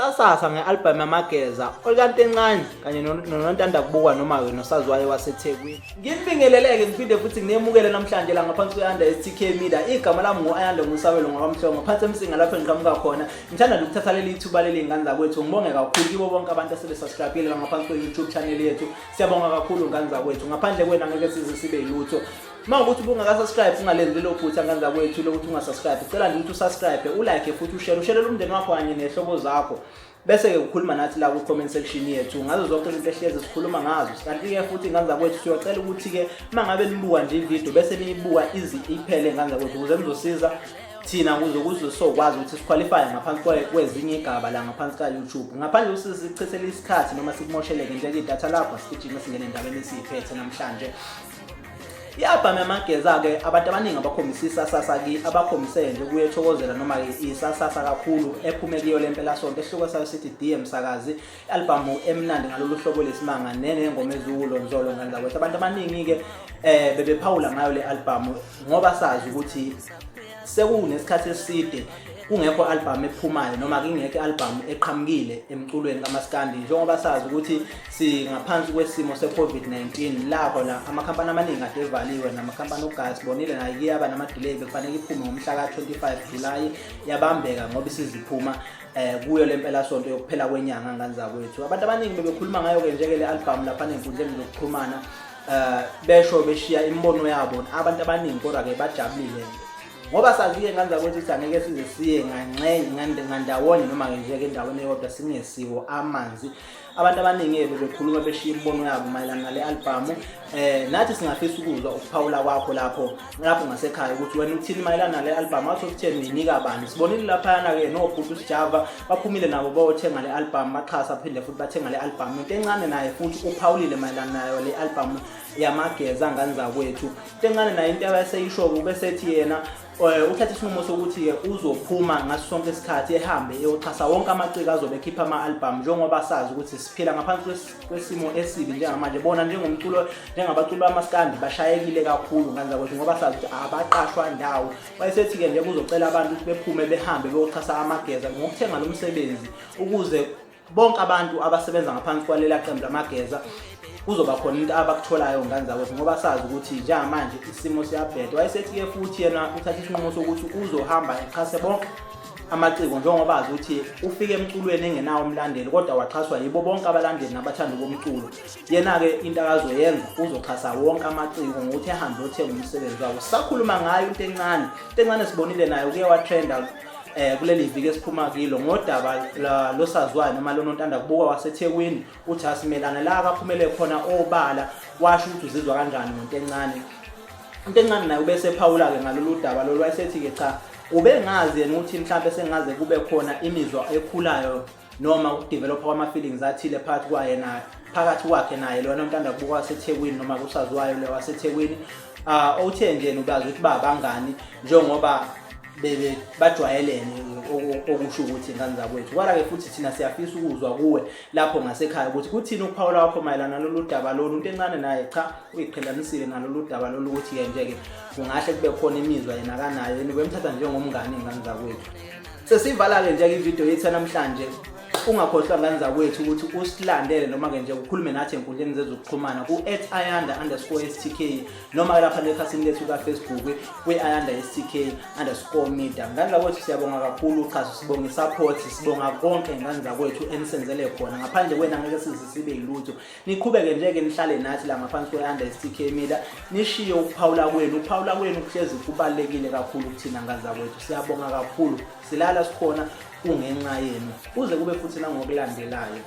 Isasasa nge-albhamu yaMageza, Olukantencane kanye noNontanda Kubukwa noma-ke nosaziwayo waseThekwini. Nginibingelele-ke ngiphinde futhi nginemukele namhlanje la ngaphansi kwe-Under STK Media. Igama lami ngu-Ayanda Ngusabelo ngwaKwaMhlongo, phansi eMsinga lapho engiqhamuka khona. Ngithanda nje ukuthatha leli thuba leli ngane zakwethu ngibonge kakhulu kibo bonke abantu asebesubscribe-ile la ngaphansi kwe-YouTube channel yethu. Siyabonga kakhulu ngane zakwethu. Ngaphandle kwenu angeke size sibe yilutho. Uma ukuthi ubungaka-subscribe ungalenzi lelo phutha ngane zakwethu lokuthi ungasubscribe. Cela nje ukuthi usubscribe, ulike futhi ushare, usherele umndeni wakho kanye nehlobo zakho. Bese-ke ukhuluma nathi la ku-comment section yethu ngazo zonke izinto ehlezi sikhuluma ngazo. Kanti-ke futhi ngane zakwethu siyocela ukuthi-ke uma ngabe nibuka nje ividiyo bese niyibuka ize iphele ngane zakwethu ukuze nizosiza thina ukuze kuze sokwazi ukuthi siqualifye ngaphansi kwezinye igaba la ngaphansi ka-YouTube. Ngaphandle kokuthi sichithele isikhathi noma sikumosheleke nje idatha lakho, sigijime singene endabeni esiyiphethe namhlanje. I-albhamu yaMageza-ke abantu abaningi abakhombisa isasasa abakhombise nje kuyethokozela noma-ke isasasa kakhulu ephume kuyo le mpelasonto esihloko sayo sithi D Msakazi. I-albhamu emnandi ngalolu hlobo lesimanga nenengoma eziwulonzolo ngane zakwethu. Abantu abaningi-ke bebephawula ngayo le albhamu ngoba sazi ukuthi sekunesikhathi eside kungekho album ephumayo noma kingekho album eqhamukile emculweni kaMaskandi, njengoba sazi ukuthi singaphansi kwesimo se-COVID-19 la khona amakhampani amaningi ade evaliwe namakhampani okugaya sibonile nayo kuyaba nama-delay. Bekufanele iphume ngomhla ka-25 July, yabambeka ngoba isiziphuma kuyo le mpelasonto yokuphela kwenyanga ngane zakwethu. Abantu abaningi bebekhuluma ngayo-ke njeke le album lapha ney'nkundleni zokuxhumana, besho beshiya imibono yabo abantu abaningi, kodwa-ke bajabulile ngoba sazi-ke ngane zakwethu ukuthi angeke size siye nganxenye ngandawonye noma-ke nje-ke endaweni eyodwa singesiwo amanzi. Abantu abaningi-ke bebekhuluma beshiya imibono yabo mayelana nale albhamu. Nathi singafisa ukuzwa ukuphawula kwakho lapho ngasekhaya ukuthi wena uthini mayelana nale albhamu, out of 10 uyinika bani. Sibonile laphayana-ke nobhuti uSjava baphumile nabo bayothenga le albhamu, baxhasa phinde futhi bathenga le albhamu. Into encane naye futhi uphawulile mayelana nayo le albhamu yaMageza ngane zakwethu. Into encane naye into abaseyisho-ke ubesethi yena uthatha isinqumo sokuthi-ke uzophuma ngaso sonke isikhathi ehambe eyoxhasa wonke amaciko azobe ekhipha ama-albhamu, njengoba sazi ukuthi siphila ngaphansi kwesimo esibi njengamanje. Bona njengomculo, njengabaculi bamaskandi bashayekile kakhulu ngane zakwethu ngoba sazi ukuthi abaqashwa ndawo. Wayesethi-ke nje kuzocela abantu ukuthi bephume behambe beyoxhasa Amageza ngokuthenga lo msebenzi ukuze bonke abantu abasebenza ngaphansi kwalela qembu laMageza kuzoba khona into abakutholayo ngane zakwethu, ngoba sazi ukuthi njengamanje isimo siyabheda. Wayesethi-ke futhi yena uthatha isinqumo sokuthi uzohamba exhase bonke amaciko, njengoba azi ukuthi ufike emculweni engenawo umlandeli kodwa waxhaswa yibo bonke abalandeli nabathandi bomculo. Yena-ke into akazoyenza uzoxhasa wonke amaciko ngokuthi ehambe othenga umsebenzi wawo. Sisakhuluma ngayo into encane, into encane sibonile nayo kuye watrenda kuleli viki esiphuma kilo ngodaba losaziwayo noma lonontanda kubukwa waseThekwini uthi asimelane la akaphumele khona obala washo ukuthi uzizwa kanjani ngento encane. Into encane naye ubesephawula-ke ngalolu daba lolu, wayesethi-ke cha, ubengazi yena ukuthi mhlampe sengaze kube khona imizwa ekhulayo noma ukudevelopha kwama-feelings athile phakathi kwaye na phakathi kwakhe naye lona ontanda kubukwa waseThekwini noma kusaziwayo lo waseThekwini. Uthe nje ubazi ukuthi babangani njengoba bebe bajwayelene, okusho ukuthi ngane zakwethu. Kodwa-ke futhi thina siyafisa ukuzwa kuwe lapho ngasekhaya ukuthi kuthini ukuphawula kwakho mayelana nalolu daba lolu. Into encane naye cha uyiqhelanisile nalolu daba lolu ukuthi-ke nje-ke kungahle kube khona imizwa yena akanayo, yena ubemthatha njengomngane ngane zakwethu. Sesivala-ke nje-ke ividiyo yethu namhlanje. Ungakhohlwa ngane zakwethu ukuthi usilandele noma-ke nje ukhulume nathi enkundleni zezokuxhumana ku@ayanda_stk noma lapha nekhasini lethu ka-Facebook kwi-ayanda stk_media. Ngane zakwethu, siyabonga kakhulu uxhaso, sibonga i-support, sibonga konke ngane zakwethu enisenzele khona. Ngaphandle kwena ngeke size sibe yilutho. Niqhubeke nje-ke nihlale nathi la ngaphansi kwe-Under STK Media, nishiye ukuphawula kwenu. Ukuphawula kwenu kuhlezi kubalulekile kakhulu kuthina ngane zakwethu. Siyabonga kakhulu, silala sikhona kungenxa yenu. Kuze kube futhi nangokulandelayo.